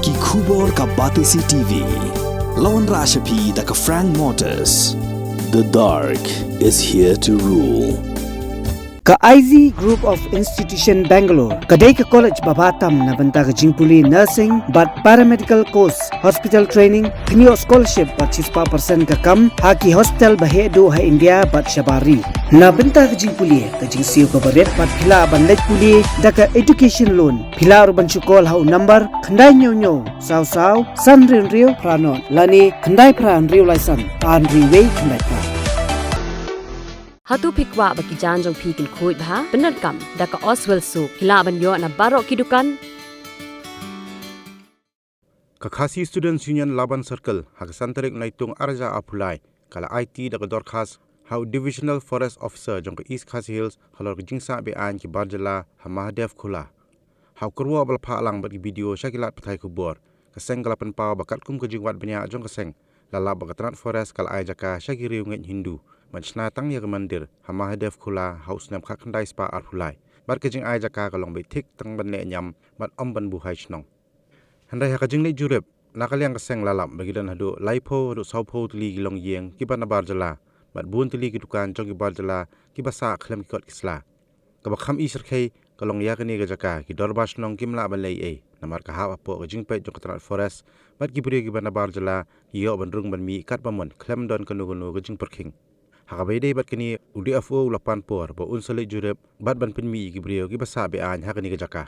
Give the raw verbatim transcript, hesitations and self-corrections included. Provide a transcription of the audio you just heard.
Ki khubor ka Batesi T V. La wanrah sha phi da ka Frank Motors. The dark is here to rule. Ka I Z Group of Institution Bangalore ka dei ka college ba bha tam na bynta ka jingpule nursing bad paramedical course, hospital training, pynïoh scholarship bad shispah percent ka kam ha ki hospital ba heh duh ha India bad shabar ri. Na bynta ka jingpule ka jingsiew kaba rit bad phi lah ban leit pule da ka education loan. Phi lah ruh ban shu call ha u number khyndai hynñiew hynñiew saw saw san hynriew hynriew phra nod lane khyndai phra hynriew lai san ar hynriew wei khyndai phra. Hato phi kwah ba ki jaiñ jong phi kin khuid bha? Pyndonkam da ka Oswell Soap. Phi lah ban ïoh na baroh ki dukan. Ka Khasi Students Union Laban Circle ha ka san tarik Naitung ar hajar arphew lai ka la aiti da ka dorkhas ha u Divisional Forest Officer jong ka East Khasi Hills halor ka jingsah be-aiñ ki bar jylla ha Mahadev Khula. Ha u kyrwoh ba la phah lang bad ki B D O sha ki lad pathai khubor, ka seng ka la pynpaw ba katkum ka jingwad bniah jong ka seng, la lap ba ka tnat forest ka la ai jaka sha ki riewngeit Hindu ban shna tang ïa ka mandir ha Mahadev Khula ha u snem khatkhyndai spah arphew lai. Bad ka jingai jaka ka long beit thik tang ban leh ñiam bad ym ban buhai shnong. Hynrei ha ka jingleit jurip, na ka liang ka seng la lap ba ki don haduh laiphew haduh sawphew tylli ki longïing kiba na bar jylla bad bun tylli ki dukan jong ki bar jylla kiba sah khlem ki kot ki sla. Kaba kham i syrkhei ka long ïa kane ka jaka ki dorbar shnong kim lah ban leh ei ei namar ka hap hapoh ka jingpeit jong ka tnat forest bad ki briew kiba na bar jylla ki ïoh ban rung ban mih katba mon khlem don kano kano ka jingpyrkhing. Ha kaba ïadei bad kane, u D F O u la pan por ba un sa leit jurip bad ban pynmih ïa ki briew kiba sah be-aiñ ha kane ka jaka.